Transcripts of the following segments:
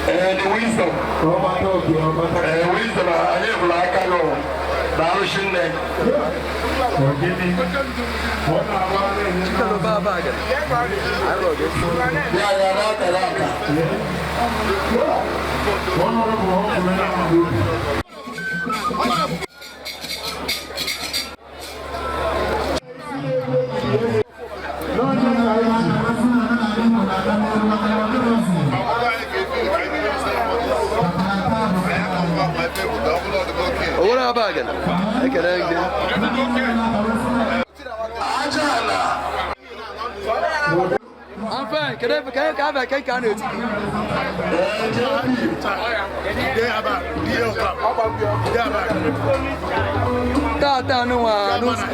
Ee, the wisdom. Ee, wisdom anyị hụrụ aka nụ na arụsị nne. Ya ya na akara aka. Owó náà bá àgànà ekele gị. Aja ala. I'm fine. Kedu ebe ka ka aba ka a na-eti gị? Ee, JP. Tata nụnwa n'ụzọ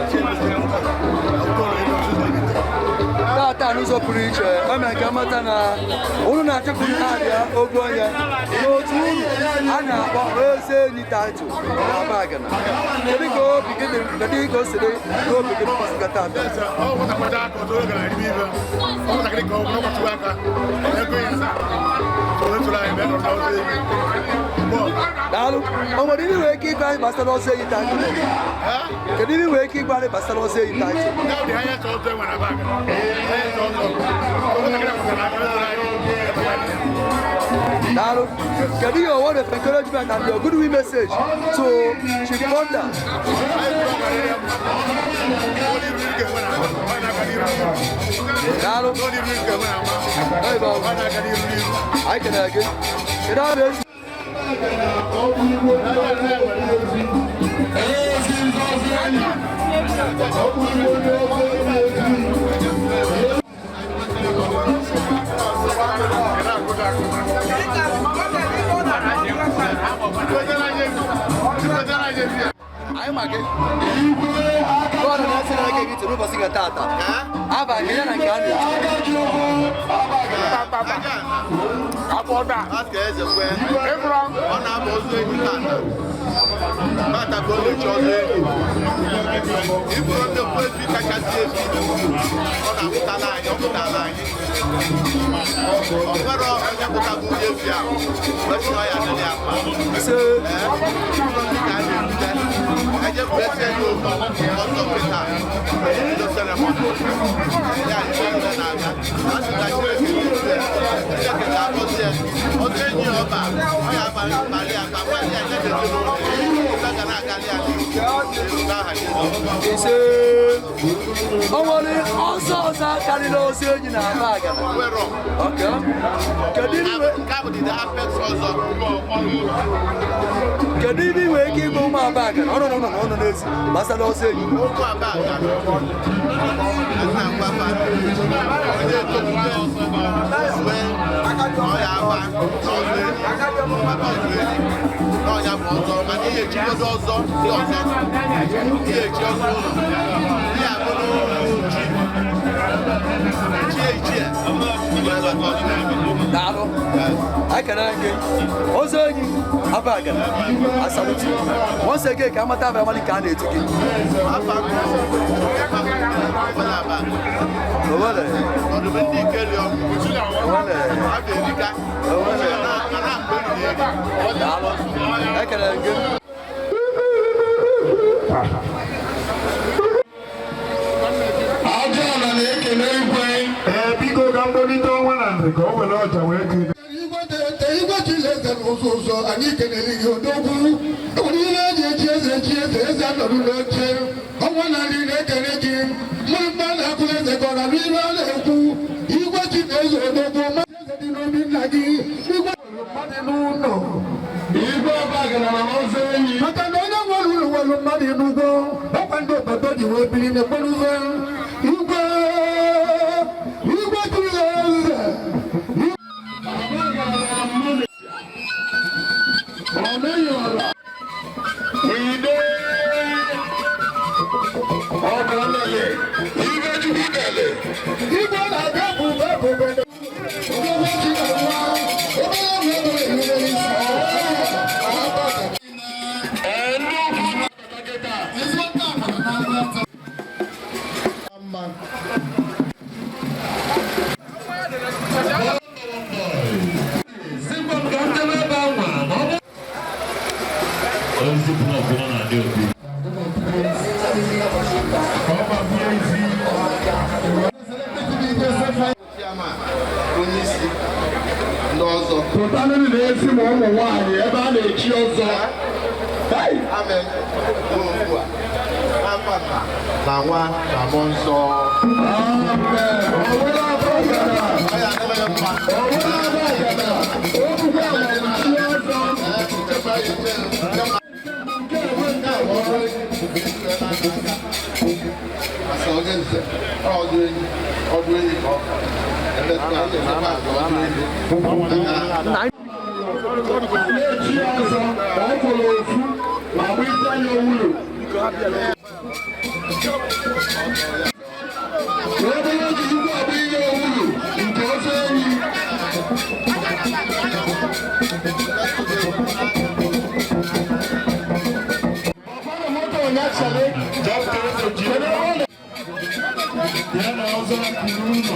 tata n'ụzọ pụrụ iche, o mere ka mata na unu na-achọpụ na-abịa ogu onye n'otu uru a na-akpọ Eze Enyi Title na Abagana. Kedu ka obi gị dị, kedu ka o si dị n'obi gị n'ụbọchị nke tata? Daalụ. O nwere ihe nwere ike ịgwa anyị gbasara Ọzọ Enyi Title? Kedu ihe nwere ike ịgwa anyị gbasara Ọzọ Enyi Title? Daalụ. Kedu your word of encouragement and your goodwill message to Chief Fonda? Daalụ. Hey, Bob. Anyị kelere gị. Kedu aha ezi? Anyị ma gị. Bọọlụ na-esi na eke gị tụrụ ụbọchị nke tata. Aba gị ya na nke a na-eti. Ọ na-abụ ọzọ enyi tata tata ka ọ na-echi ọzọ enyi iburu nnukwu efi kachasị efi ọ na-apụtala anyị, ọ pụtala anyị. Ọ nwere onye pụtago ụdị efi ahụ wee sị na ọ ya adịrị ya mma. Ise. Ee, ka a na-ebute ejekwuresie ya okwu ọzọ kịta ebido ceremony ya ife niile na-aga. A sị na Chineke ga-edu ya, Chineke ga-agọzi ya. Ọzọ enyi ya ọba ọ ya abalị kpali ya kpali ya nye ezinụlọ ya ife ga na-agali ya n'ihu n'aha Jizọs. Ise. O nwere ọzọ ọzọ karịrị Ọzọ Enyi na Abagana? Nwere. Okay. Kedu ihe Nke a bụ the apex ọzọ. Kedu ihe ị nwere ike ịgwa ụmụ Abagana ọ nọ n'ụlọ na ọ nọ n'ezi gbasara Ọzọ Enyi? Okwu Abagana nna ngwafa onye etokwute wee ọ ya agba n'ọzọ enyi maka ọzọ enyi n'ọnya bụ ọzọ, mana ihe echigodo ọzọ ndị ọzọ ihe echi ọzọ ụlọ ihe abụrụ chi chie ichie wee bata ọzọ enyi. Daalụ. Anyị kelere gị. Ọzọ Enyi Abagana, I salute you. Once again, ka amata aba amali ka a na-etu gị. Afa m Aba. Owele. Ọdụm ndị ikeli ọgwụ. Owele. Abụ erika. Owele. A na-akpọ eriri eri. Daalụ. Ekelere gị. Aja ala na-ekele igwe. Ee, biko ka mkpolite ọnwa na nri ka o were ọja wee kiri. Igwe tete, igwe chiri eze n'ụzọ ụzọ, anyị kenere gị odogwu. Enwere ihe eji echi eze, echi eze, eze anọdụ n'oche. Ọnwa na nri na-ekele gị. Mma na-akụla eze ka ọ na n'ihe a na-ekwu. Igwe chi na eze odogwu, mmadụ eze dị n'obi nna gị. Igwe nwere mmadụ n'ụlọ. Igwe Abagana na Ọzọ Enyi. Maka na onye nwere ụlọ nwere mmadụ n'ugbo, ọkwa ndị obodo ji wee biri n'ekpere ụzọ. Igwe, igwe chiri eze. na-adị obi. Ka ọ gbabie isi. Chairman, onye isi ndị ọzọ. Pụtanụ na-esi ma ụmụ nwaanyị ebe a na-echi ọzọ. Hey! Amen. Ugbu a, n'afa Nna na Nwa na Mmụọ Nsọ. Amen. Ọwụla afọ gara. Ọ ya adịrị gị mma. Ọwụla afọ gara. Okwukwe amara chi ọzọ. Ee, nchekwa ya eche, nke mma. Nke a bụ ọrụ enyi. Asị onye nze, ọ ọdụ enyi, ọdụ enyi ka ọ. Emetụta anyị echekwa azụ ọdụ enyi. Na-echi ọzọ ma ọ kwụrụ ofu ma gba isi anya owulu. Obere oge igwe abụ ihe owulu nke ofe enyi. Ọfọdụ moto ya chere. Dọkịta Ezeji. Ya na ọzọ kwuru ụlọ.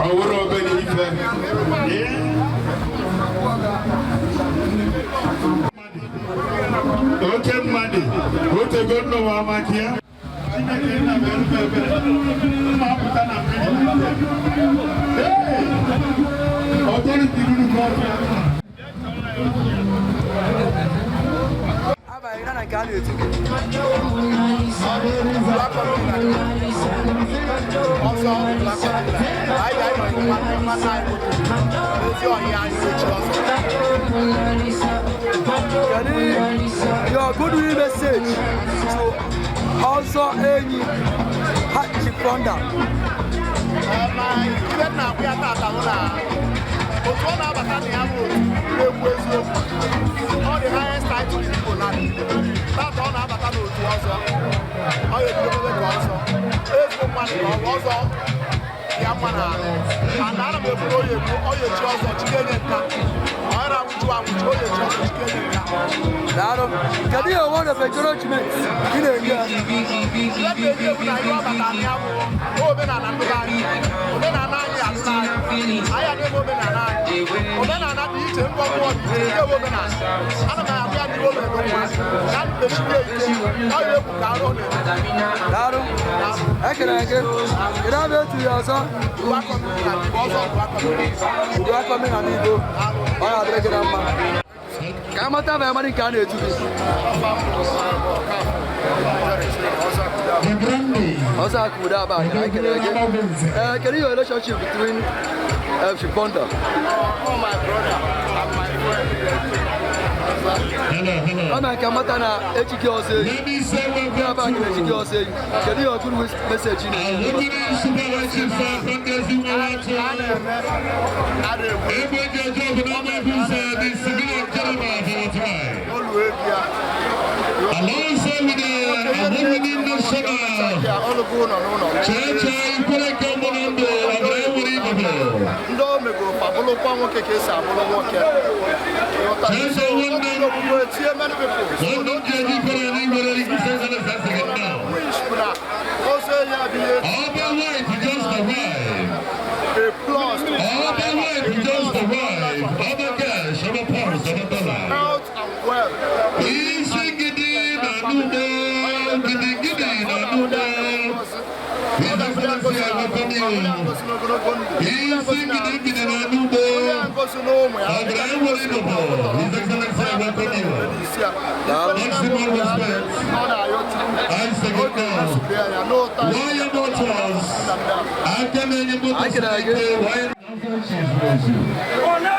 Ọ wụrụ obere ife. Oke mmadụ, otego nnụwa maka ya. Chineke nna m erube ebere. Mma apụta na mmiri. Hey! Ọtọriti ruru ka ọfịa. Abaghị na nke a na-etu gị. Ọzọ anyị ga-anọ mmasị anyị ezi ọhịa anyị echi ọzọ. Kedu your goodwill message to ọzọ enyi ha Chief Thunder? Ma ihe m na-agwa ya tata bụ na otu ọ na-abata na ya bụ otu na-ekwu eziokwu. Ọ dị highest title in Igbo land. Tata ọ na-abata n'otu ọzọ, ọ ya ebido mebe ka ọzọ ezigbo mmadụ ka ọ bụ ọzọ ya mma na arụ. And ana m ekwu na oya ekwu oya echi ọzọ chikenye nka ọ ya na-anwụchu anwụchu oya echi ọzọ chikenye nka. Daalụ. Kedu your word of encouragement ị na-enye ya? Ihe m na-enye egwu na ihe ọ batara na ya bụ omenala ndị be anyị, omenala anyị adịla anyị, anyị adịghị omenala anyị, omenala dị iche, mbọ mmụọ dị iche, nke bụ omenala. Ana m abịa ya n'ihe omere nwa ya mechie ike ọ ya egwu ka arụ na-eme. Daalụ. Ekele gị. Kedu abịa etu ya ọzọ? Ọzọ bụ akọmịnati. Udu aka omenala Igbo. Ọ ya-adịrị gị na mma. Ka amata ma amadị nke a na-etu gị. Ọzọ akụ udo aba anyị kelere gị. Ee, kedu your relationship between Chief Thunder? Oh, my brother and my friend. Hello, hello. Ọ na nke mata na echike ọzọ enyi. Let me say Ndị aba welcome anyị echike to ọzọ enyi. Kedu your good message ị na-enye? Awarded Super Chief Ngozi Nwawatu. Ebe Jojo Obinama who's the civilian general of our tribe. Olu egwu ya. Alongside with the award-winning national Ọlụgo ụlọ n'ụlọ. Cheche Ikweleke Monondo Ọbụla Ibobo. Ndị o megoro fa bụrụkwa nwoke ka esi abụrụ nwoke. Ịghọta? Cheche nwanne m. Ogbugbo etie many people. Nwanne m ji eji ikwere na iwere ike sese now. Wish bụ na ọzọ enyi abịghị Ọba White just arrived. a plus to Ọba White just arrived. Ọba cash, ọba pounds, ọba dollar. health and wealth. Isi gidi na n'ugbo Isi gidi na n'ugbo. Ọgaranya nwere ịnụbọ. His Excellency, I welcome you. Maximum respect. I second call. Royal Motors. Aka na-enye moto siri ike. Royal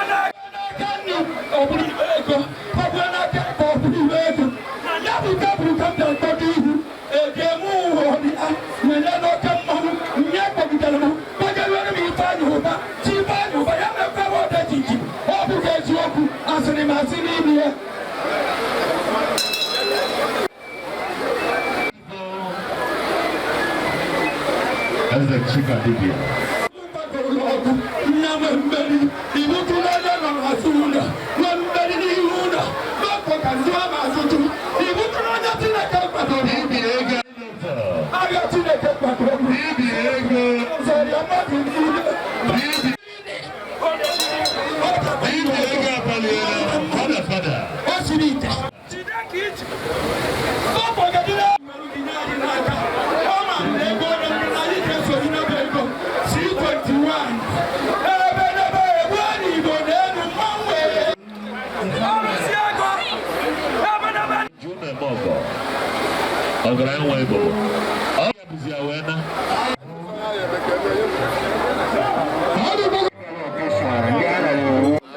Eze Chika Dibia. Dibia ego. Dibia ego apaliela. Fada fada. June Mogo. Ọgaranya nwe Igbo. Ọ bụzi ya wee na.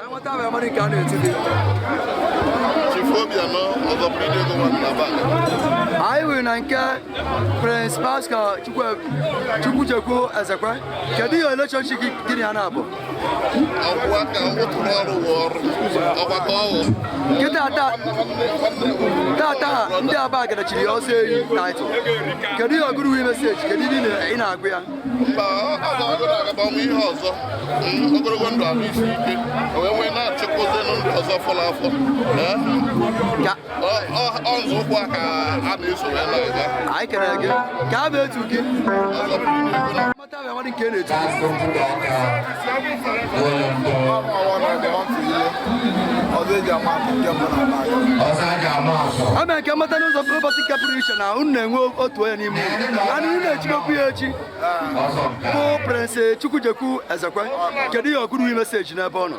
Nweta bụ amara nke a na-eti gị. Chief Obianọ ọzọ bụrụ ide ego nwa na bank. Anyị were na nke Prince Pascal Chukwujekwu Ezekwe. Kedu ihe relationship gị gị na ya na-abụ? Ọkwụ aka ụtụrụ ọrụ wụ ọrụ ọgbakọ ọwụ. Nkịta tata ndị Abagana chiri ya ọsọ eyi title. Kedu ihe ọgụrụ wee message? Kedu ihe ị na-agụ ya? Mba, ọ ga-agụ na-agaba ọnwa ihe ọzọ. Ogologo ndụ ahụ isi ike o wee nwee na-achịkwazinụ ndị ọzọ fọrọ afọ. Ọ nzọụkwụ a ka a na-eso wee na-aga. Anyị kelere gị ka a bụ etu gị Ọzọ bụrụ ide ego na mata bụ enwere nke a na-etu gị. A mere nke mmata n'ụzọ ụbọchị nke pụrụ iche na unu na-enwe otu onye n'ime unu ana unu na-echikọkwu ya echi bụ Prince Chukwujekwu Ezekwe. Kedu ihe ọgụrụ message n'ebe ọ nọ?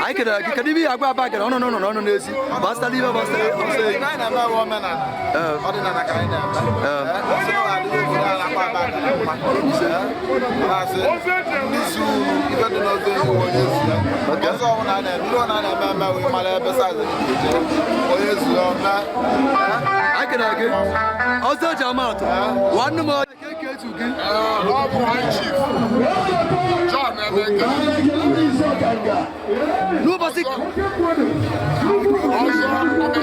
Anyị kelere gị. Kedu ihe ị agwa Abagana ọnụ n'ụlọ n'ọnụ n'ezi gbasara ihe gbasara ọsọ eyi? Ọdịnala ka anyị na-eme. Ọsọ na-adị obodo a na-akpa Abagana mma. Na-asị ndị zu ife dị n'ofe enyi onye zu ya. Ọzọ ọbụla a na-eme, ihe ọ na-eme eme wee mara ebe size gị ga-eje. Onye zu ya mee. Anyị kelere gị. Ọzọ eji ama atụ nwanne m onye ka eke etu gị. Ọ bụ High Chief John Emeka. N'ụbọchị Ọzọ omenala nke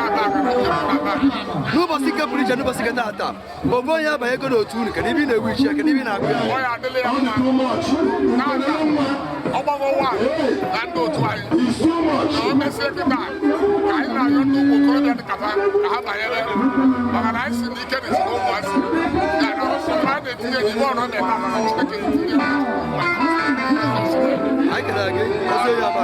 Abagana nke Abagana. N'ụbọchị nke pụrụ iche, n'ụbọchị nke taata, ofu onye abanye ego n'otu unu, kedu ibe ị na-egwu iche? Kedu ibe ị na-agụ ya? Ọ ya adịla ya mma. N'aka ọgbakọ nwa na ndị otu anyị. Na o mesie kịta ka anyị na-arịọ ndị ụmụ okorobịa dị kata ka ha banyere maka na anyị si n'ike na esi na ụmụazị ya na ọsọ a na-etinye n'ime ọnọ na-eme na Chineke etinye. Anyị kelere gị. Ọzọ ya aba.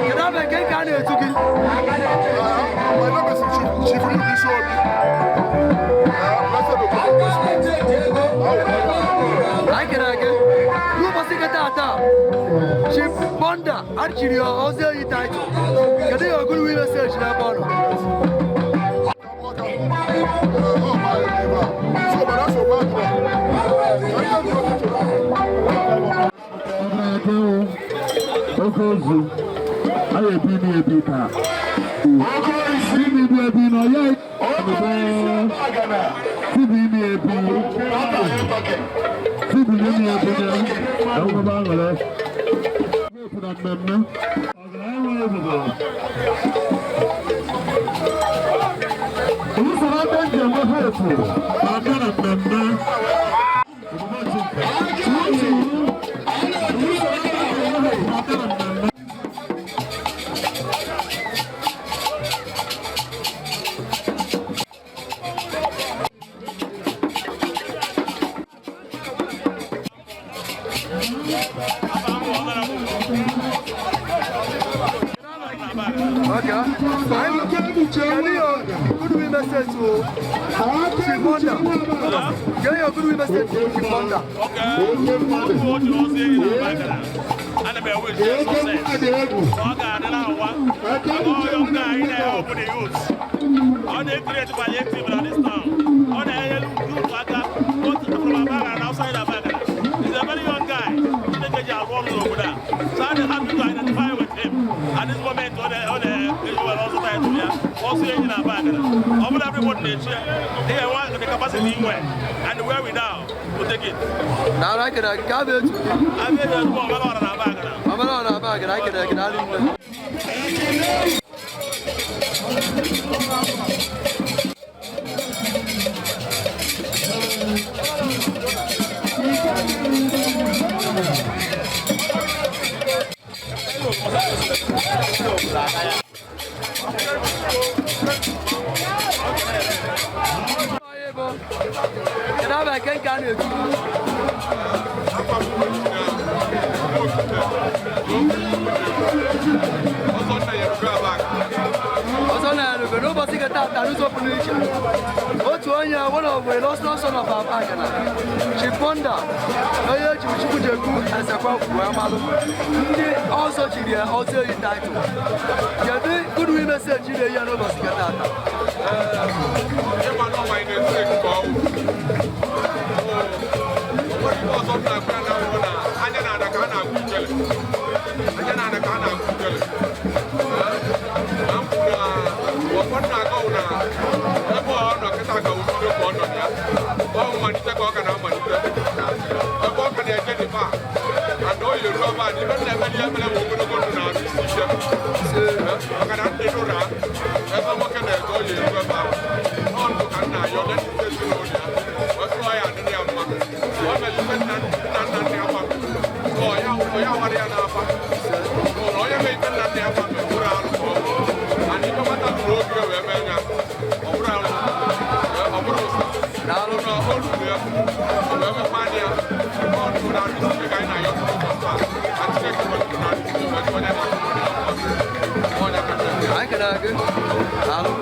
Kedu abụ nke nke a na-etu gị? My name is Chief Chief Obi. Blessed Okoro. Anyị kelere gị. N'ụbọchị nke taata, Chief Bonda archiri ya ọzọ eyi title. Kedu ihe ọgụrụ wee message n'ebe ọ nọ? Oke ozu a ebi na ebi taa imi ebi ebi na ya tibi imi ebi tibi imi ebi na ewebe aṅụrị na mmemme ọgaranya nwere ebubo usoro ndị njem hopu na-abịa na mmemme obodo Chika. Okay. Kedu your goodwill message to Chief Wonder? Kedu your goodwill message to Chief Wonder? Ana m enwe success. Ọ ga-adịla ụwa. Ọ nga anyị na-ehelp the youth. Ọ na-ecreate palliative na this town. Ọ na-enyere youth aka both from Abagana and outside Abagana. He's a very young guy. Chineke ji arụ ọrụ n'obodo a. So I'm happy to identify with him. At this moment, ọ na-ejiwere ọzọ title ya. Ọsọ enyi na Abagana. Ọ bụrụ everybody na-echi ya, they have the capacity inwe and the wherewithal to take it. Daalụ, anyị kelere gị. Ka a bụ etu gị. Abịa eji ezigbo ọmara ọra na Abagana. Ọmara ọ na Abagana, anyị kelere gị, daalụ nne. Kedu aha nke nke a na-etu? Ọzọ na-erube n'ụbọchị nke taata n'ụzọ pụrụ iche, otu onye one of the lost son of Abagana, Chief Wonder, onye ejiri Chukwujekwu Esekwe wee malụ, ndị ọzọ chiri ya ọzọ eyi title. Kedu goodwill message ị na-eyi ya n'ụbọchị nke taata? Ịma na ọma ị na-esi ekuku ọwụ. O nwere ihe ọzọ m na-agwa ya na awụ na anya na-ada ka a na-agwụ ijele. Anya na-ada ka a na-agwụ ijele. Na m kwuru na ụfọdụ na-aga wụ na ebe ọ nọ kịta ka udo ka ọ nọ na ya. Ọ mmalite ka ọ ka na-amalite. Ebe ọ ka na-eje dị fa. And o yeru ebe a na ibe na-eme ihe mere bụ ogologo ndụ na arụ isi ike. Maka na ndị nụra ebe nwoke na-eje ọ yeru ebe ahụ. Ọ ndụ ka nna ya ọ na-echite ezinụlọ ya. Wee sụọ ya adịrị ya mma. Ọ mere ife nna nna nna ya gwa. Ọ ya ọ ya wara ya n'afa. Ọ onye mee ife nna nna ya gwa mere bụrụ alụ ka ọ bụ. And ife nwata nụrụ oge wee mee ya. Ọ bụrụ alụ. Ọ bụrụ ụsa. Daalụ. Na o ruru ya. O wee mekwa ya. Ọ ndụ na arụ isi ike ka anyị na-ayọ tupu ụbọchị a. Ka Chineke wee ndụ na arụ isi ike wee onye na-akụ ya mma. Onye kacha Anyị kelere gị. Daalụ.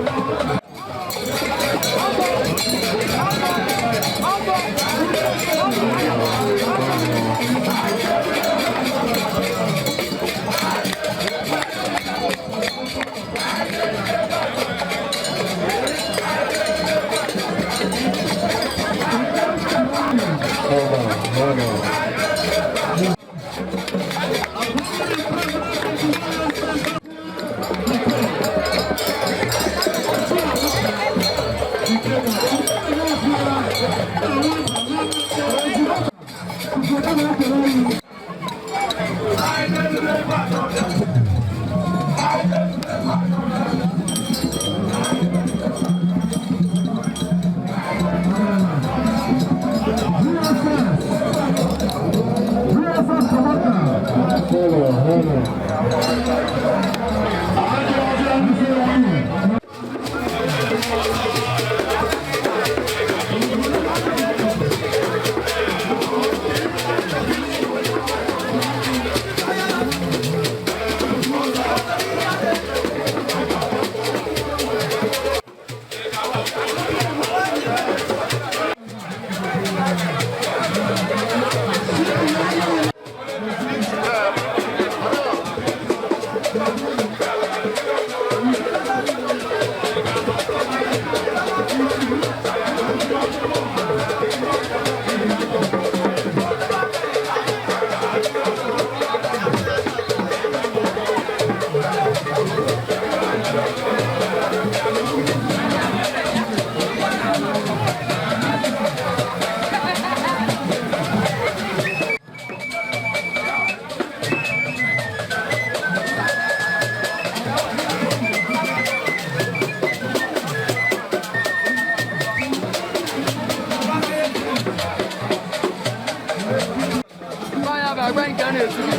Mmanya bụ agwa nke a na-etu gị.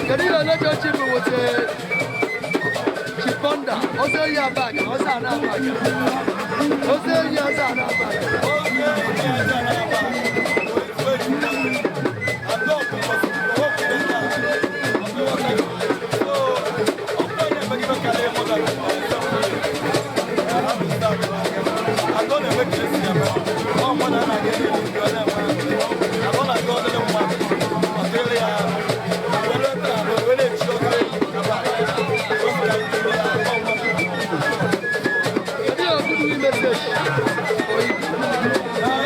Kedu ihe relationship with Chief Wonder? Ọsọ enyi Abagana, ọsọ ana Abagana. Ọsọ enyi ọsọ ana Abagana. Kedu your good message for you?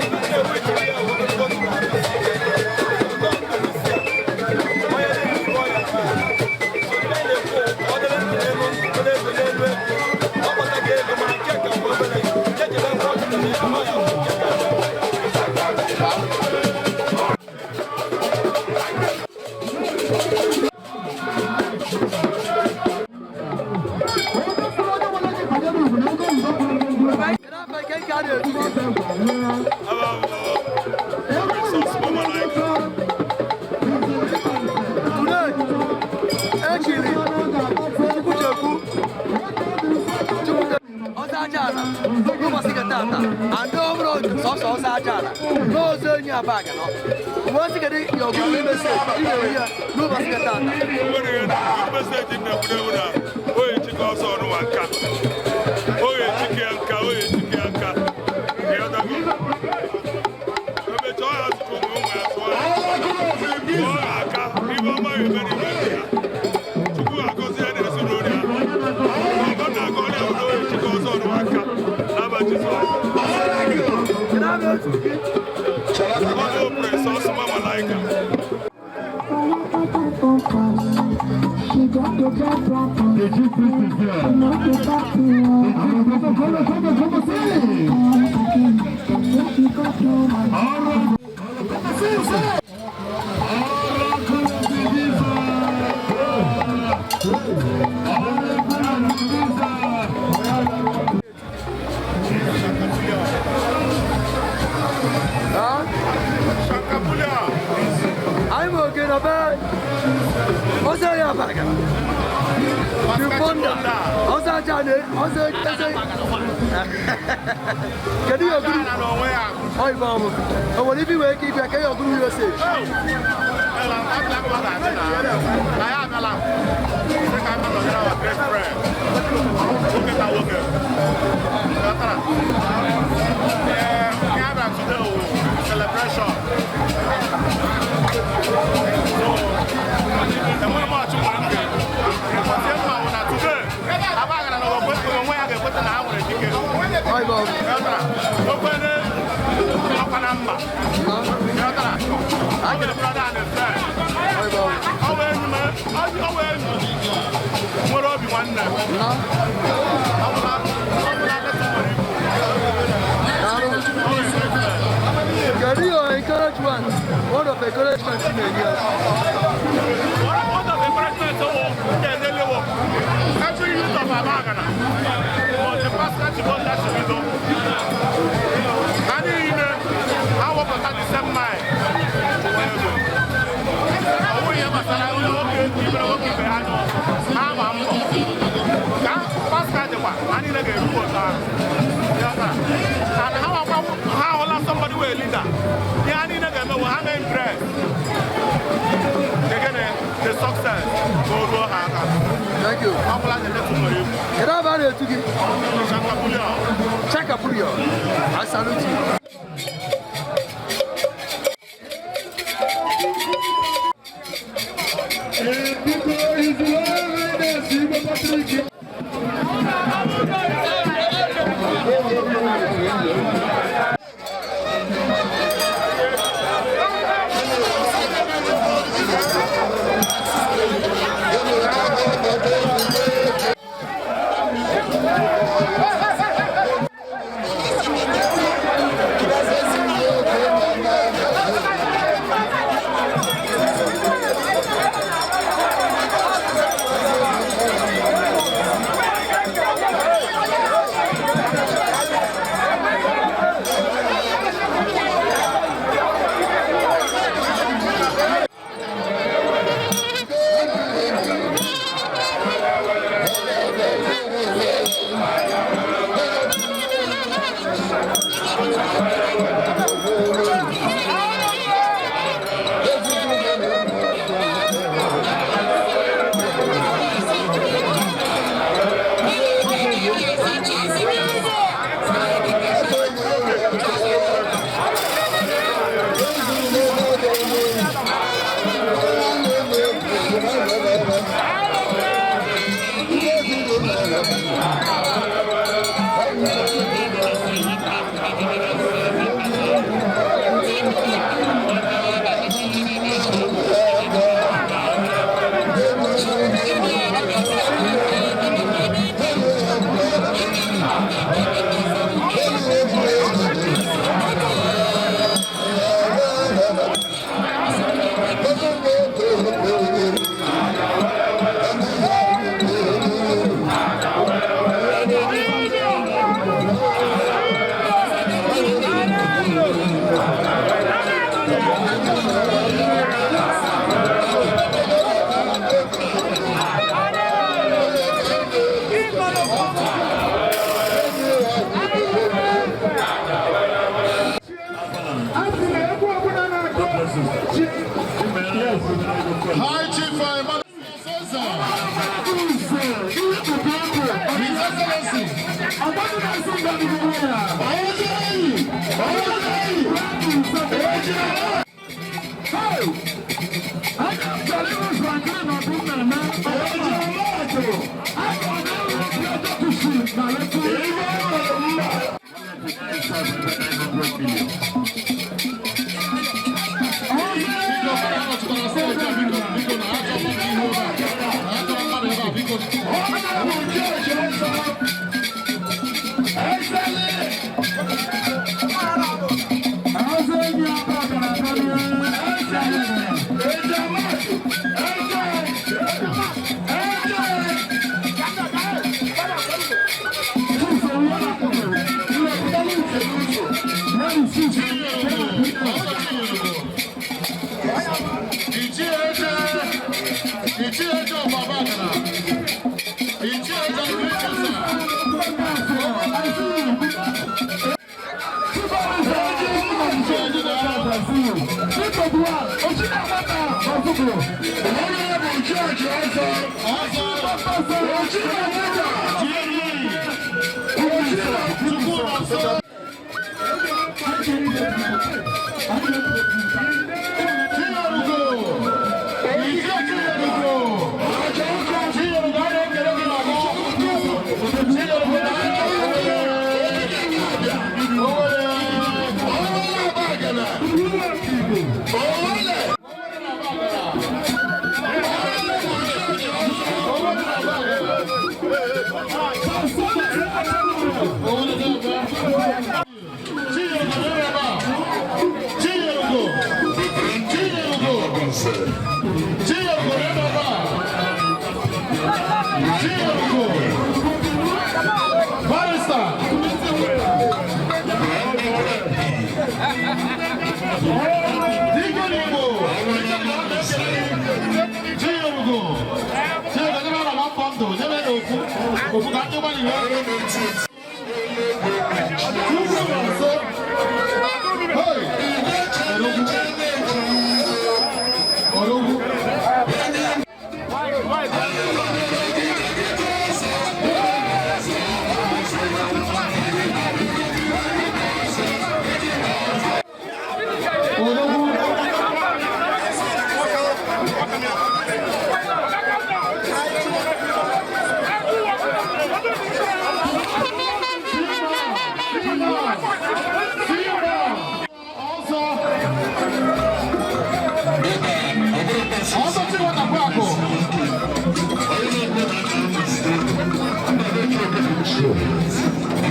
Kedu afa nke nke a na-etu gị? Today, echiri Chukwuchekwu Chukwuchekwu ọsọ aja ala n'ụbọchị nke tata and ọ bụrụ sọsọ ọsọ aja ala n'ọzọ enyi Abagana mgbe ọ sị kedu your good message ị ga-enye ya n'ụbọchị nke tata. Message m na-ekwurewu na oye chike ọsọ ọnụnwa nka, oye chike ya nka, oye chike ya nka. Ịghọtago? Emechaa ọ ya zụta ụmụ ụmụ ya zụọ ya, zụọ ya aka ibe ọma ya eme n'ime ndụ ya. Chukwu agọzi ya na ezinụlọ ya. Ọgọ na-agọ ya bụ na oye chike ọsọ ọnụnwa nka n'aba Jizọs. Kedu aha otu gị? Ọ bụ Prince Osman Malaika. The chief priest is there. Come, come, come, come, see. All right. See, see. Ha? Anyị ma oke na be ọsọ enyi Abagana, the founder, ọsọ aja ala, ọsọ eze. Kedu your good oyibo ọmụ o nwere ife nwere ike ịbịa ka your good message? Celebration. So, Oyibo ọmụ. Ọkwa na mba. Ịghọtara? Ọ bụ brother and friend. Oyibo ọmụ. Ọ bụ enyi m, ọ bụ enyi nwere obi nwanne. Ọ bụ na adịtụ nwere ikwu. Daalụ. Ọ bụ enyi m. Kedu your encouragement, word of encouragement ị na-enye ya? Word of encouragement wụ ndị wụ every youth of Abagana was the pastor Chibonda Chibido. Ha niile ha wepụta the same mind. Ego. Ọ bụghị ihe gbasara onye nwoke ibere nwoke ibe ha nọ. Ha ma mbọ. Ka pasta dịkwa, ha niile ga-erukwa otu ahụ. Ịghọtara? And ha wakwa- ha ahụla somebody wụ a leader. Ihe ha niile ga-eme wụ ha mee impress. Gịnị? The success ka o ruo ha aka. Thank you. Ọ bụla na-emetụ nwere ibu. Kedu ebe a na-etu gị? Shakapulia. Chaka Purio. I salute you. Biko, His Royal Highness Igwe Patrick. Thank High Chief Emmanuel Cesar. His Excellency.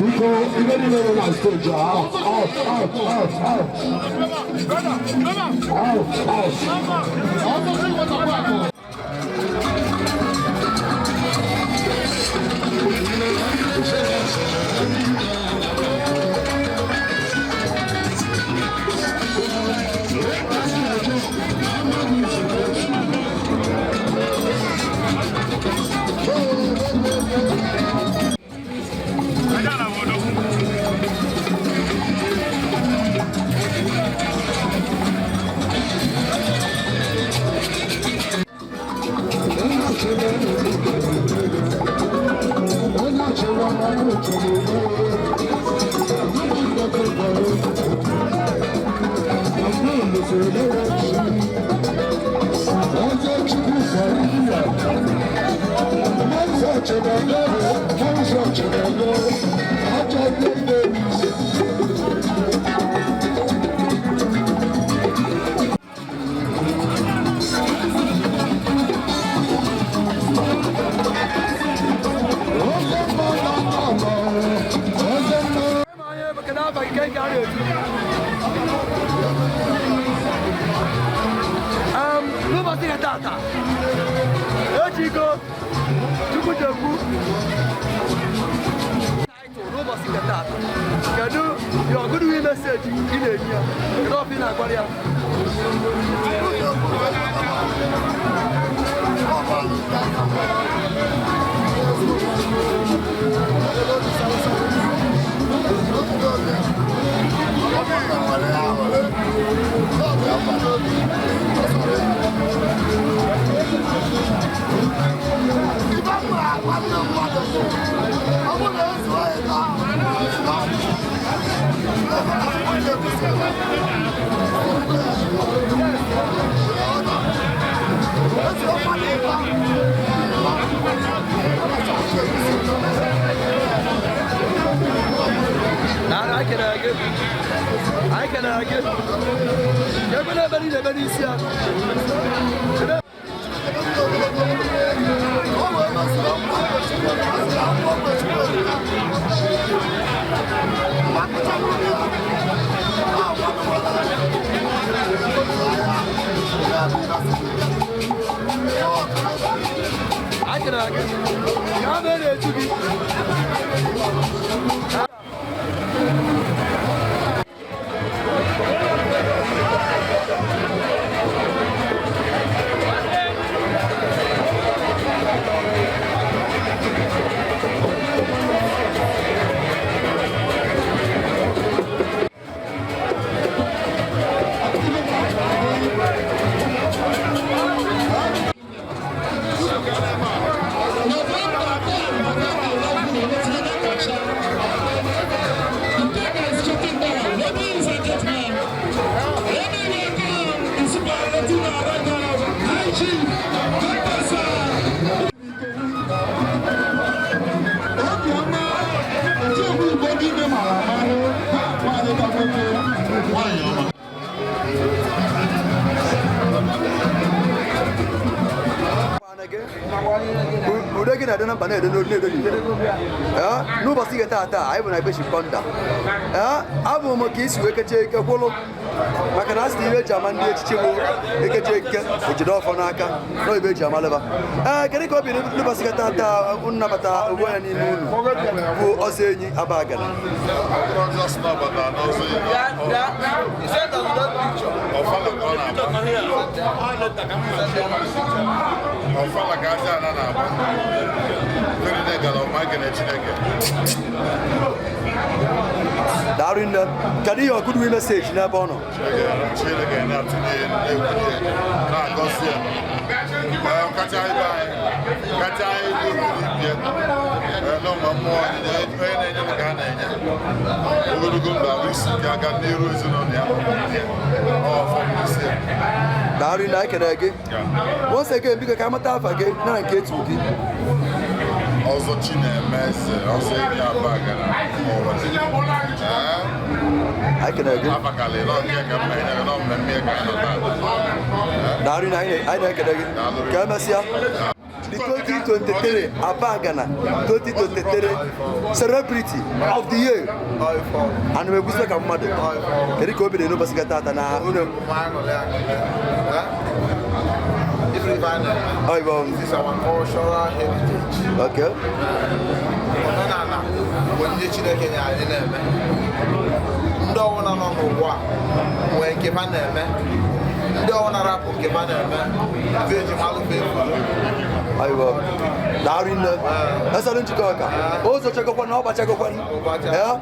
Biko, ibe niile nọ na stage a, out, out, out, out, out. Out, out. Afa gị nke a na-etu gị? N'ụbọchị nke tata, ejigo Chukwujekwu title n'ụbọchị nke tata. Kedu your goodwill message ị na-enye ya? Kedu ọfụ ị na-agwara ya? Na anyị kelere gị, anyị kelere gị. Ebe na ebe niile ebe n'isi ya. Anyị kelere gị. Ya mere na-etu gị. Ladies and gentlemen, let me welcome the Superlative High Chief, Dr. Sir. Obiọma otiegwu Igbo dị ime mara amarụ ha nwaanyị ka nwoke nwaanyị ọma. Ude gị na-ede na mba na-ede n'olu na-ede n'igbo. Ee, n'ụbọchị nke taa anyị bụ na be Chief Thunder. Ee, abụ m ka isi wee kechie ike kwụlụ maka na a sị na ihe eji ama ndị echichi bụ ekechi eke ejide ọfọ n'aka na ibe eji amaleba. Ee, kedu ka obi dị n'ụbọchị nke taa unu nabata ogbu anya n'ime unu bụ ọzọ enyi Abagana? Ọfala ka aja ana na-agba mmiri na-egala ọma ekene Chineke. Daalụ nne. Kedu ihe goodwill message n'ebe ọ nọ? Chineke na-atụnye na-ekwunye na-agọzi ya. Ee, kacha ibe anyị kacha anyị bụ ibie n'ụmụ mmụọ onye na-enye ka a na-enye ogologo ndụ ahụ isi ike aka n'iru ezinụlọ ya ọfọ isi ya. Daalụ nne, anyị kelere gị. Once again, biko ka amata afa gị na nke etu gị. Ọzọ Chinemeze, ọzọ enyi Abagana ụwa. Anyị kelere gị. Abakalị nọ nke ka mma enye nọ mmemme ka anyị nọ taa. Daalụ nne, anyị na-ekele gị. Ka emesịa. The 2023 Abagana 2023 Celebrity of the Year. Ana m ekwusi ka mmadụ. Kedu ka obi dị n'ụbọchị nke tata na unu? Oyibo. This is our cultural heritage. Okay. Omenala bụ ndị Chineke nyere anyị na-eme. Ndị ọbụla nọ n'ụwa nwee nke ha na-eme. Ndị ọbụla rapụ nke ha na-eme. Ndị eji malụ fa efuru. Oyibo. Daalụ nne. Eselu njikọ ọka. Ụzọ chegokwa na ọgba chegokwa. Ee.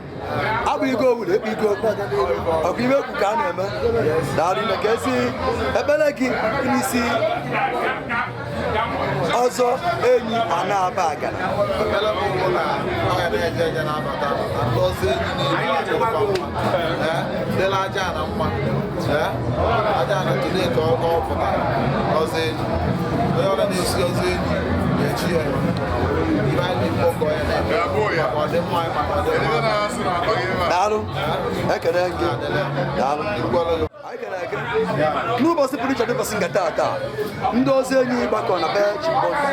Abụ ike owu na ekpe ike okwu. Ọkụ ime ekwu ka a na-eme. Daalụ nne ka esi ekpere gị n'isi ọzọ enyi ana Abagana. Ekpere m bụ na ọ ga na-eje eje na-abata abata. Ndị ọzọ enyi na-eji achọrọ mma. Dịla aja na mma. Aja na today ka ọ pụtara ọzọ enyi. Onye ọbụla na-esi ọzọ enyi na-echi ya. Ibe anyị na-ekwu ka onye na-eme. Maka ọdịmma anyị, maka ọdịmma anyị. Daalụ. Ekele gị. Daalụ. Anyị kelere gị. gị n'ụbọchị pụrụ iche, n'ụbọchị nke taata, ndị ọzọ enyi gbakọ na be Chimbonda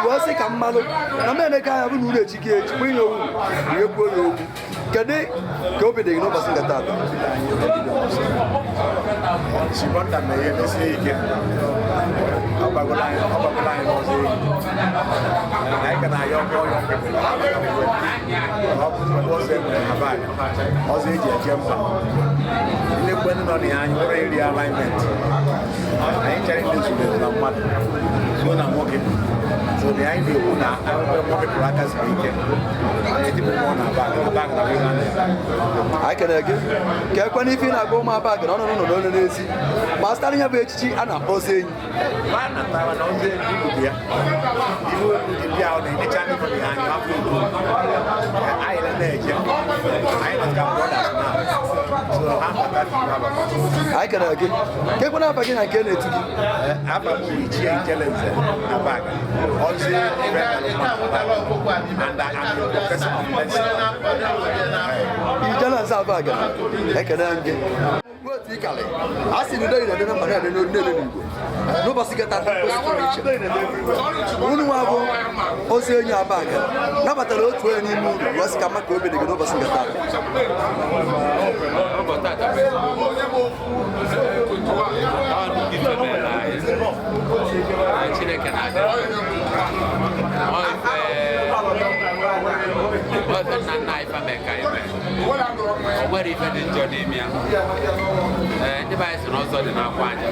wee sị ka mmalụ na m eneka anya bụ na unu echi gị echi kpụ ihe owu wee kwuo ya okwu. Kedu ka obi dị gị n'ụbọchị nke taata? Chibonda mere ihe mesie ike. Ọ gbagoro anyị, ọ gbagoro anyị n'ọzọ enyi. Anyị ka na-ayọ ọkụ ọyọ nke ọ bụ nnukwu ọzọ e nwere na bag, ọzọ eji eje mba. Ndị kwe nọ na ya, anyị nwere iri alignment. Anyị chere ndị zuru ezu na mmadụ zuo na nwoke. So na anyị na-ekwu na ebe nwoke kụrụ aka siri ike. Anyị etipụ mmụọ na bag, na bag na ihe a na-eme. Anyị kelere gị. Ka ekwe n'ife ị na-agwa ụmụ Abagana na ọnọdụ nọ n'olu n'ezi gbasara ihe bụ echichi a na-akpọ ọzọ enyi. Ma natara na ọzọ enyi bụ ya. Ihu ndị bịa ọ na-enecha ndị nọ ya anya afọ ugbu. Anyị na-eje. Anyị nọ ka brothers now. So ha bata fi ha bata. Anyị kelere gị. Ka ekwe na-aba gị na nke na-etu gị. Afa m bụ Ichie Ijelenze Abaga. Ọzọ enyi and I'm a professor of medicine. Ijele nze Abagana, ekele m gị. Otu ịkalị a sị na udo na-ede na mba na-ede n'olu na-ede n'Igbo n'ụbọchị nketa pụrụ iche, unu nwa bụ ozi enyi Abagana nabatara otu onye n'ime unu wee sị ka mma ka obi dị gị n'ụbọchị nke taa. Ụbọchị tata bụ ezigbo ọ nnukwu ife mere anyị. Na Chineke na-adị ọ ife ọ ife nna nna anyị fa mee ka anyị mee. O nwere ife dị njọ n'ime ya. Ee, ndị be anyị sị na ọzọ dị n'akwa aja,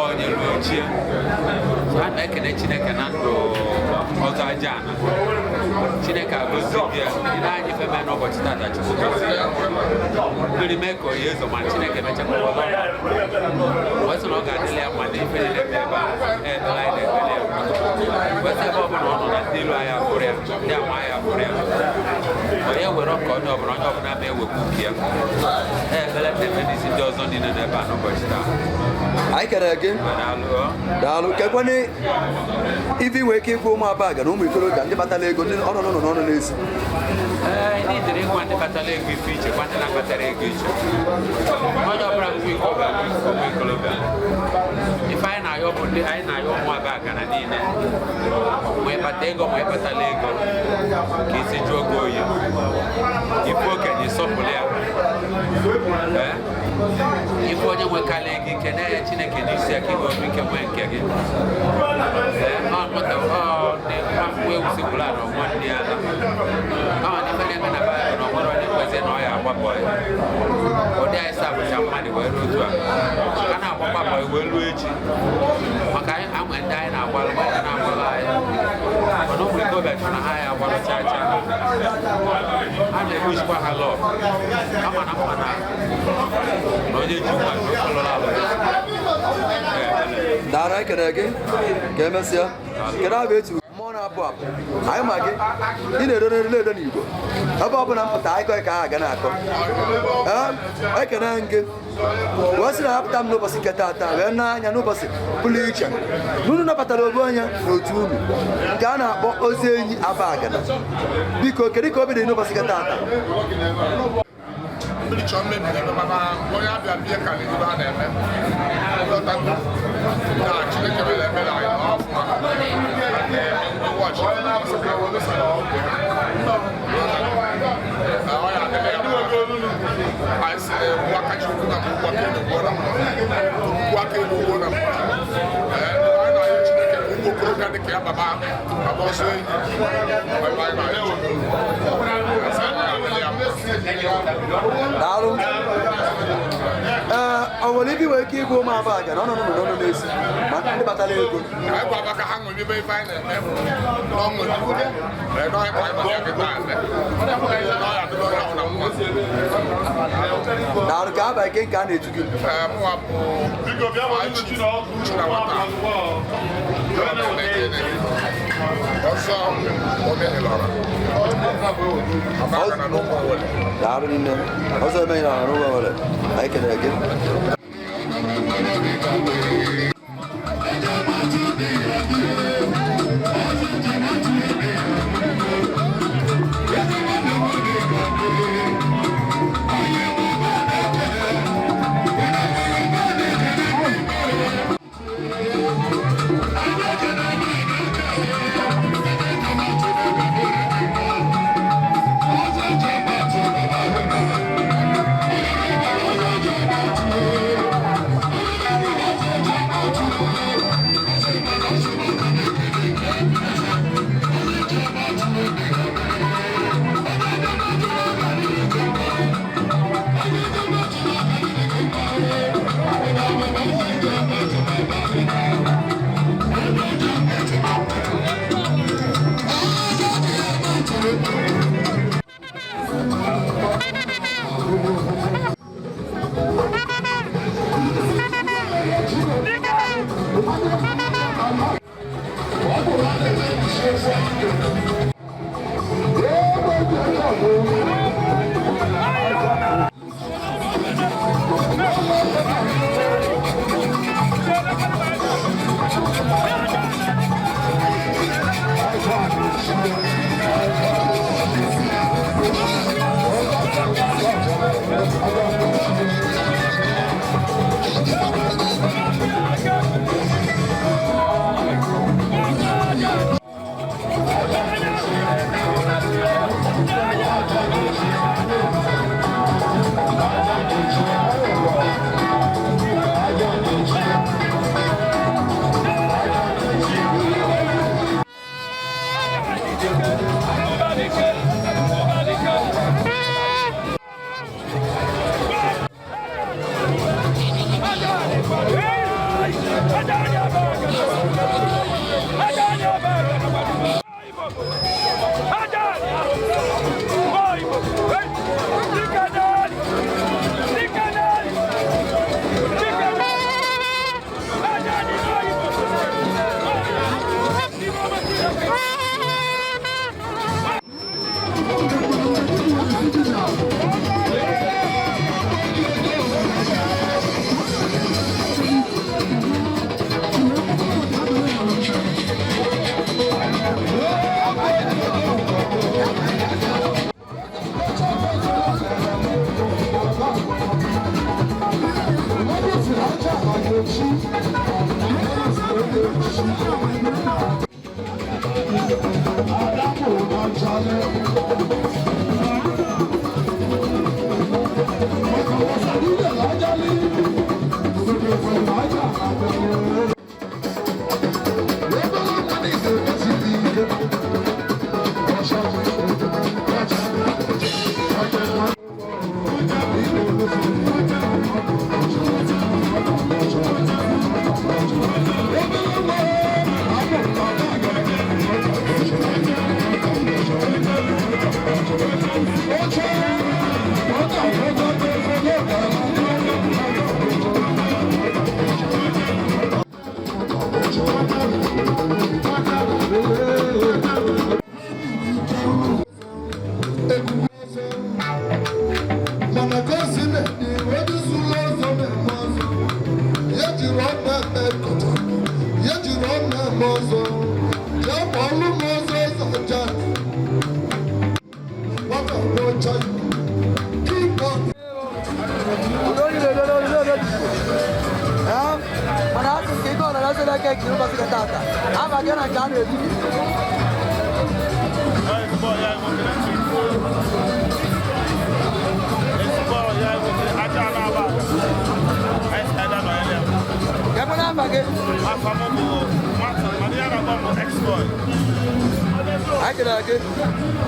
onye ruo ochie. So a na-ekene Chineke na ndụ ọzọ aja ana Chineke agọzi gị ya. Ile anyị ife mee n'ụbọchị tata, Chukwu gozie ya. Mmiri mee ka oyi ezo, ma Chineke mechakwara ọlọ wee sị na ọ ga-adịla ya mma na ife niile dị ebe a ekpere anyị na-ekpere ya, wee sị ebe ọbụla ọ nọ na ndị ilu anyị abụrụ ya, ndị ama anyị abụrụ ya, onye were ka onye ọbụla ma ewepụ nke ya. Ekpere na-eme n'isi ndị ọzọ niile n'ebe a n'ụbọchị taa. Anyị kelere gị. Ma daalụ ọ. Daalụ. Kekwanị ife ị nwere ike ịgwa ụmụ Abagana, ụmụ ikorobịa, ndị batara ego, ndị ọnụ nọ n'ọnụ n'ezi? Ee, ndị dịrị ịgwa ndị kpatara ego ife iche, gwa ndị na-akpatara ego iche. Onye ọbụla bụ ikorobịa bụ ụmụ ikorobịa. Ife anyị na-ayọ bụ ndị anyị na-ayọ, ụmụ Abagana niile, ma ịkpata ego ma ịkpatala ego, ka isi jụọ oge oyi, ife okenye sọpụrụ ya. Ee, ife onye nwekarị ego ike na ya Chineke n'isi ya ka ị nwee ike nwee nke gị. Ee, ọ nwata ọ ndị nwa nwa ewu sikwuru ala ọnwa ndị ala kama na ife na-eme na Baịbụl na onwere onye kwesịrị na ọ ya agba bọị. Ụdị anyị sa bụcha mmadụ wee ruo otu a a na-agbakwa bọị wee ruo echi, maka anyị anwe ndị anyị na-agbalụ, ndị na-agbalụ anyị. Mana ụmụ ikorobịa chọrọ na ha ya agbalụ chaa chaa, a na-ebuchikwa ha lọọ kama na mma na na onye ji nwa lụrụ alụ. Dara, anyị kelere gị. Ka emesịa. Kedu abụ etu mmụọ na-apụ apụ anyị ma gị ị na-edo n'elu edo n'Igbo ebe ọ bụla mpụta anyị kọghị ka ha aga na-akọ. Ee, ekene m gị wee sị na apụta m n'ụbọchị nke taata wee na-anya n'ụbọchị pụrụ iche na unu nabatara obu onye n'otu unu nke a na-akpọ ozi enyi Abagana. Biko, kedu ka obi dị n'ụbọchị nke taata? Mmiri chọọ mmebi ebe, mana onye abịa bie ka na ebe a na-eme lọtago na Chineke mere ebere anyị na ọfụma ụbọchị ọ ya adịla ya mma. Anyị si na egwu aka Chukwu na ugwu aka elu ugwu na mma, ugwu aka elu ugwu na mma. Ee, anyị na-ayọ Chineke ka ụmụ okorobịa dị ka ya baba baba ọsọ enyi ebe anyị na-ayọ Chukwu. Asị anyị na-adịla ya mma. Daalụ. Ee, ọ nwere ibe nwere ike ịgwa ụmụ Abagana ọnụ nọ n'ọnụ n'ezi ma ndị batara ego? Anyị gwa maka ha nwere ibe ife anyị na-eme n'ọṅụ ee n'ọhịa ka anyị maka kịta eme n'ọhịa adịla onye ọbụla mma. Daalụ. Ka abalị nke a na-etu gị? Ee, mụnwa bụ Chinawata ọzọ Omehelọra Abagana n'ụmụ Owele. Daalụ nne. Ọzọ emeghị na ọrụ nwere anyị kelere gị. Thank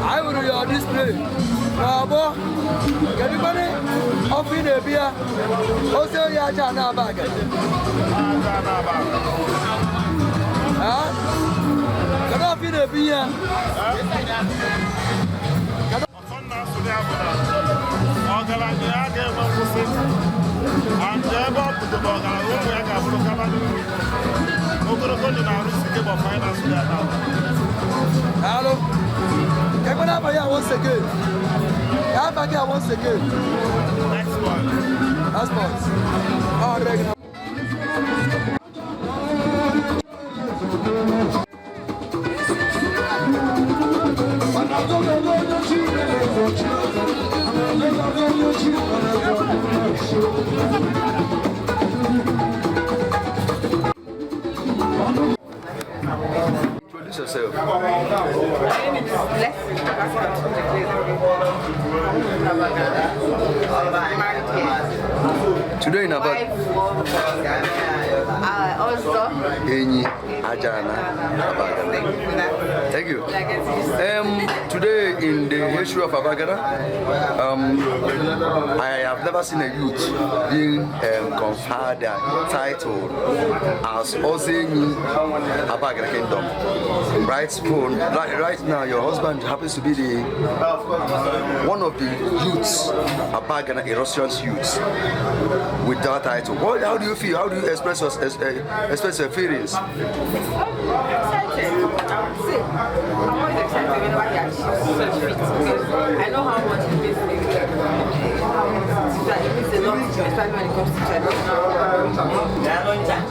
I will your display. Bravo. Can you money? Off in a beer. Also, Yajana bag. Huh? Can off in a beer. Hello. Can I have once again? Can I have once again? Next one. Last one. Oh, regular. Introduce yourself. My name is Blessing. Today in about Also, Enyi Ajana Abagana. Thank you. Today in the history of Abagana, I have never seen a youth being conferred a title as Ozenyi Abagana Kingdom. Right now, your husband happens to be the one of the youths, Abagana Erosians youths, with that title. How do you feel? How do you express your feelings? I'm excited. I would say I'm always excited whenever he achieves such feats because I know how much it means to him. How much it means a lot to him, especially when it comes to traditional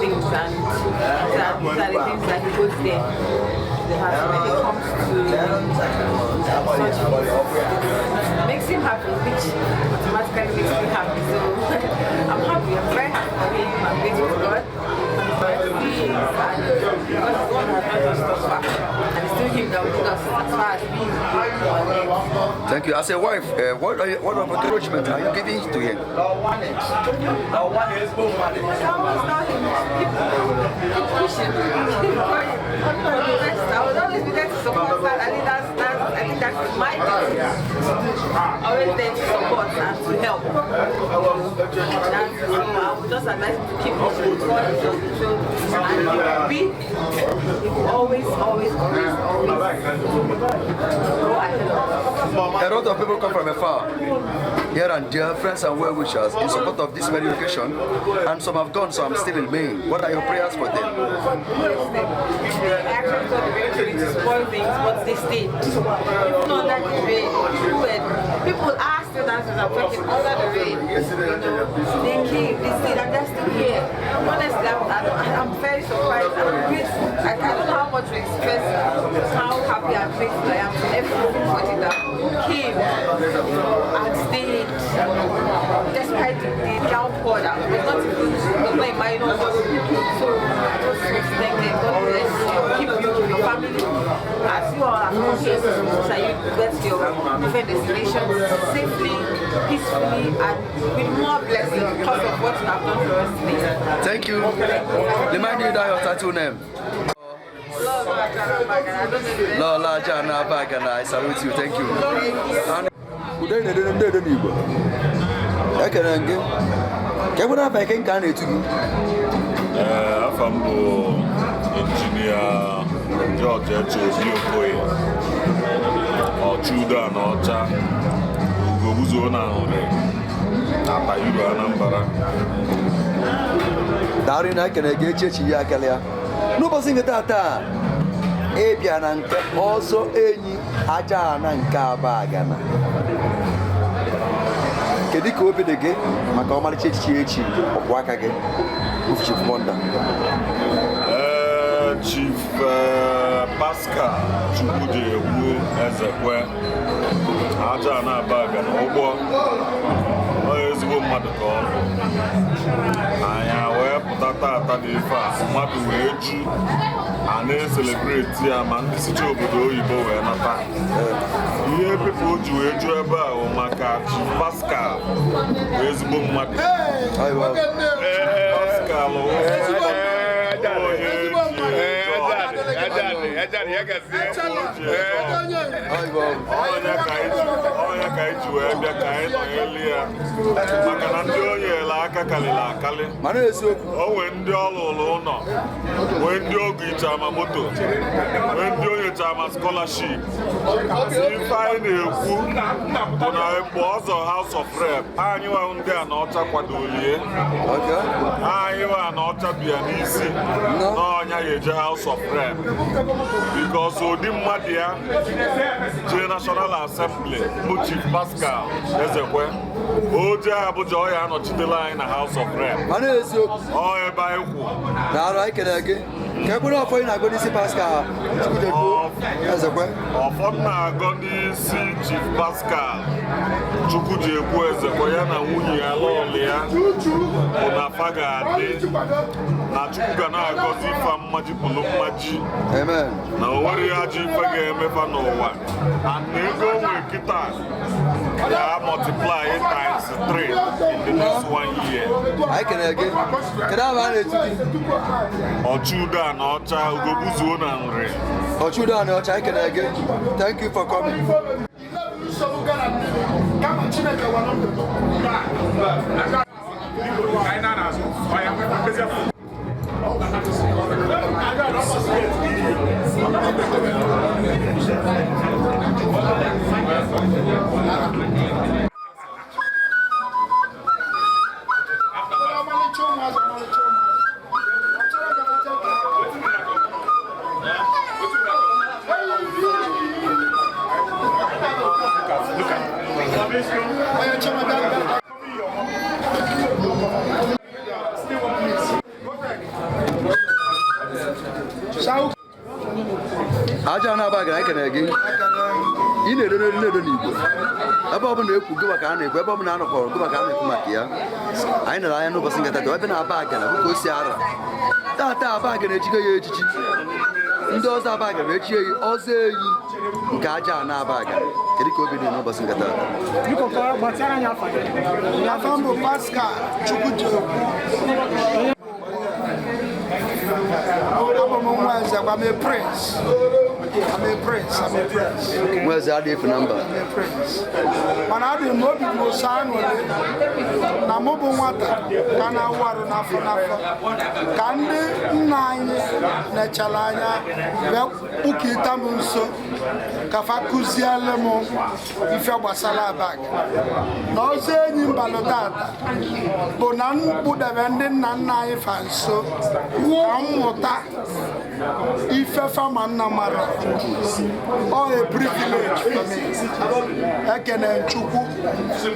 things, and these are the things that he goes there to the house. When it comes to such feats, it makes him happy, which automatically makes me happy. So I'm happy, I'm very happy for him. I'm grateful to God. And because God has not just us far, and it's still him that will lead us as far as we on earth. Thank you. As a wife, what of encouragement are you giving to him? I always tell him, keep pushing, keep going. I will always be there to support that. I think that's my duty. Always there to support and to help. So I would just advise him to keep pushing. God is on control, and he will always, always, always, always go ahead of us. A lot of people come from afar, here and there, friends and well-wishers, in support of this very occasion, and some have gone, some still remain. What are your prayers for them? They actually thought the rain to spoil things, but they stayed. Even under the rain, people are still dancing and talking under the rain. You know, they came, they stayed, and they're still here. Honestly, I'm very surprised. I'm grateful. I don't know how much to express how happy and grateful I am to everybody that came, you know, and stayed despite the downpour that was not even was not minor. So I just want to thank them. God bless you, keep you, your family, as you all are come here, so that you get to your different destinations safely, peacefully, and with more blessings because of what you have done for us today. Thank you. Remind you that your tattoo name. Lola Jana Bagana, I salute you. Thank you. Ekene gị. Ka ebe na-aba eke nke a na-etu gị? Afa m bụ injinia George Eche Obi Okoye, Ọchụudo na Ọcha, Ugogbuzuo na Ahụrị, na Bayero Anambra. Daalụ na ekene gị echi echi ya akala ya. N'ụbọchị nke taa ịbịa na nke ọzọ enyi aja na nke Abagana. Kedu ka obi dị gị maka ọmarịcha echichi echi ọkwụ aka gị Chief Wonder? Chief Pascal Chukwudiegwu Ezekwe, aja na Abagana ụgbọ, onye ezigbo mmadụ ka ọ bụ. Anyị wee pụta tata dị ife a, mmadụ wee ju a na-eselebreti ya ma ndị sicha obodo oyibo wee nata. Ihe pipo ji wee ju ebe a bụ maka Chief Pascal bụ ezigbo mmadụ. Pascal onye ka anyị ji wee bịa ka anyị nọnyelu ya, maka na ndị o nyere aka karịrị akarị. O nwee ndị ọ lụrụ ụlọ, nwee ndị oge ichama moto, nwee ndị o nyechama scholarship. Ife anyị na-ekwu bụ na mgbe ọzọ House of Rep anyị nwa ndị a na ọcha kwadolie, anyị nwa na ọcha bịa n'isi n'ọnya ya eje House of Rep, because ụdị mmadụ ya jee National Assembly bụ Chief Pascal Ezekwe, o jee Abuja ọ ya anọchitela anyị na House of Rep. Ọ ebe anyị kwụ. Daalụ, anyị kelere gị. Ka ekpere ọfọ ị na-agọ n'isi Pascal Chukwudiegwu Ezekwe? Ọfọ m na-agọ n'isi Chief Pascal Chukwudiegwu Ezekwe ya na nwunye ya lọọlụ ya bụ na fa ga-adị na Chukwu ga na-agọzi ife mmaji pụlụ mmaji. Amen. Na o nwere ihe ajọ ife ga-emefa n'ụwa. And na ego o nwere kịta ya multiply times 3 in the next 1 year. Anyị kelere gị. Kedu aha a na-etu gị? Ọchụudo na Ọcha, Ugogbuzuo na Nri. Ọchụudo na Ọcha, anyị kelere gị. Thank you for coming. Aja na Abagana, ekene gị. Ị na-edo n'edo n'Igbo. Ebe ọ bụla ekwu gịwa ka a na-ekwu, ebe ọ bụla a nọkọrọ gịwa ka a na-ekwu maka ya. Anyị nara anya n'ụbọchị nke tata, ebe na Abagana bụ ka o si ara. Tata Abagana echigo ya echichi. Ndị ọzọ Abagana echie ya ọzọ eyi nke aja na Abagana. Kedu ka obi dị n'ụbọchị nke tata? Biko kọrọ gbatara anyị afa gị. Afa m bụ Pascal Chukwujekwu. Abụ m nwa eze, I'm a prince. I'm a prince, I'm a prince. Nwa eze adịghị efu na mba. I'm a prince. Mana adị m obi bụ ụsọ aṅụrị na mụ bụ nwata ka na-awụ arụ n'afọ n'afọ ka ndị nna anyị nechara anya wee kpụkịta m nso ka fa kụziele m ife gbasara Abagana na ọzọ enyi mbalụ tata bụ na m kpụdebe ndị nna nna anyị fa nso ka m mụta ife fama nna mara. Ọ a privilege for me. Ekene Chukwu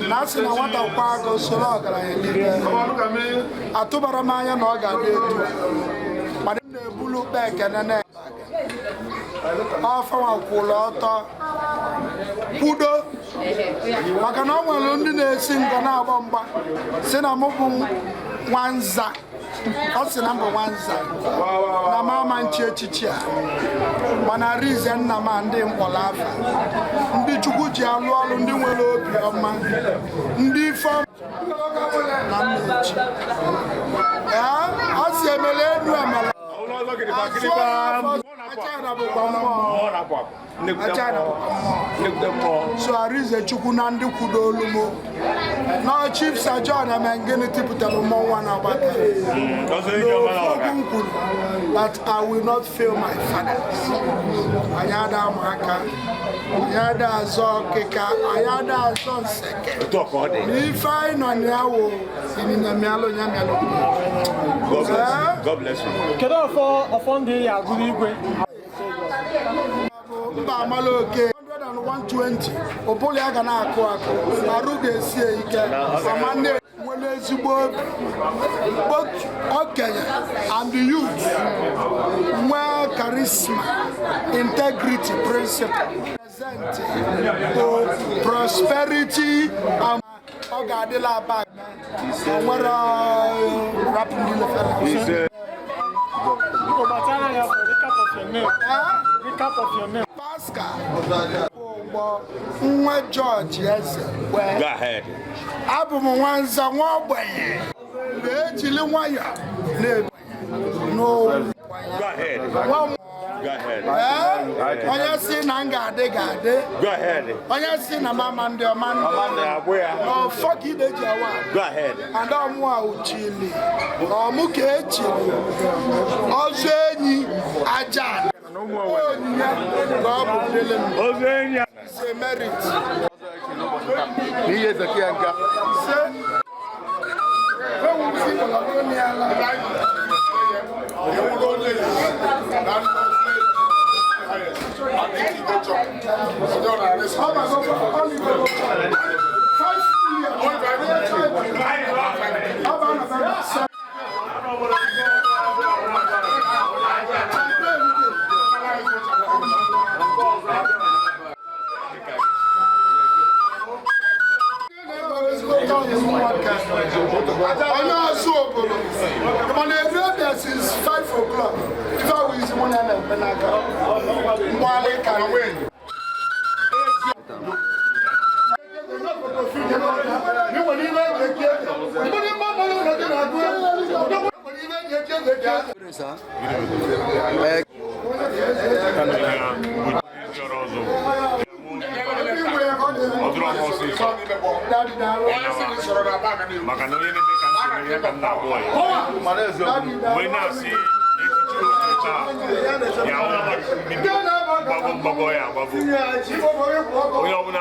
na asị na nwata kwa agụ soro ọgaranya n'ime. Atụbara m anya na ọ ga-adị etu a. Mana m na-ebulu ukpe ekene na ọfanwa kwụrụ ọtọ kwudo maka na ọ nwere ndị na-esi ngọ na-agba mgba si na mụ bụ nwanza. Ọ sị na m bụ nwanza na m ama nchi echichi a, mana Arinze nna m a ndị mkpọrọ afa ndị Chukwu ji alụ ọrụ, ndị nwere obi ọma, ndị ife ọma na mma echi. Ee, ọ sị emele enu emele azụ afọ aja bụkwa mmụọ, aja bụkwa mmụọ. So Arinze Chukwu na ndị kwudo olu m na Chief Sir John Emengini tipụtara mmọnwụ a na-agbata n'ofu kwuru that I will not fail my fathers. Anyị ada ama aka, anyị ada azọ ọkịka, anyị ada azọ nseke. Na ife anyị nọ na ya wụ ịnyịnya mịalụ ya mịalụ. God bless you. Kedu ọfọ ọfọ ndị ya agụrụ igwe? Mba amala oke 120 ụbụla ya ga na-akụ akụ, arụ ga-esi ya ike, ama nne nwere ezigbo obi, both okenye and the youth, nwee charisma, integrity, principle, present bụ prosperity and ọ ga-adịla Abagana. O nwere rapụ ndị lefere. Biko gbatara anyị afa, recap of your name. Recap of your name. Pascal ụgbọ nwa George Eze wee. Go ahead. Abụ m nwanza nwa ogbenye na-ejili nwayọ na-ebi n'ụwa. Go ahead. Nwa m- Go ahead. Ee, onye si na m ga-adị ga-adị, Go ahead. onye si na mama ndị ọma ndị Na-agbụ ya. na ọfọ ka ide ji awa. Go ahead. Ada ọmụ a uchili na ọmụ ka echiri ọzọ enyi aja onyinye ka ọ bụ dịlị m. Ọzọ enyi. It's a merit. N'ihe Ezekiel nka. Ise. Ewuzi ọlọ́run ní ala. Onye ọzọ obodo mana ebe bịa since 5 o'clock ife awụ isi mụ na na-eme n'aka mgbalị ka Maka na onye na-eme ka ntị ihe ka nna abụọ ya wee na-asị n'echichi otu taa ya mbido mgbago mgbago ya agbago onye ọbụla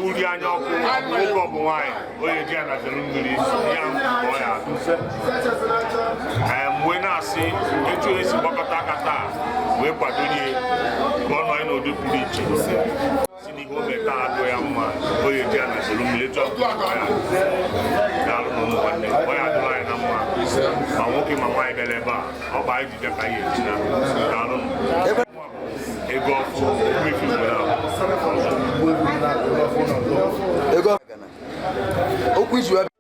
hụrụ anya ọkụ nwoke ọ bụ nwaanyị onye ji ya nazere mmiri ya ọ ya atụ. Wee na-asị etu esi gbakọta aka taa wee kwadorie ka ọ nọ n'ụdị pụrụ iche. si n'ihe o mee taa adụ ya mma, o ya eji ya na solu mmiri etu ahụ ka ya daalụ na ụmụ nwanne ọ ya adụrụ anyị na mma, ma nwoke ma nwaanyị bịara ebe a, ọ bụ anyị ji bịa ka anyị eji na daalụ. Ego ọfụ okwu ife igwe ahụ. Ego okwu iji wee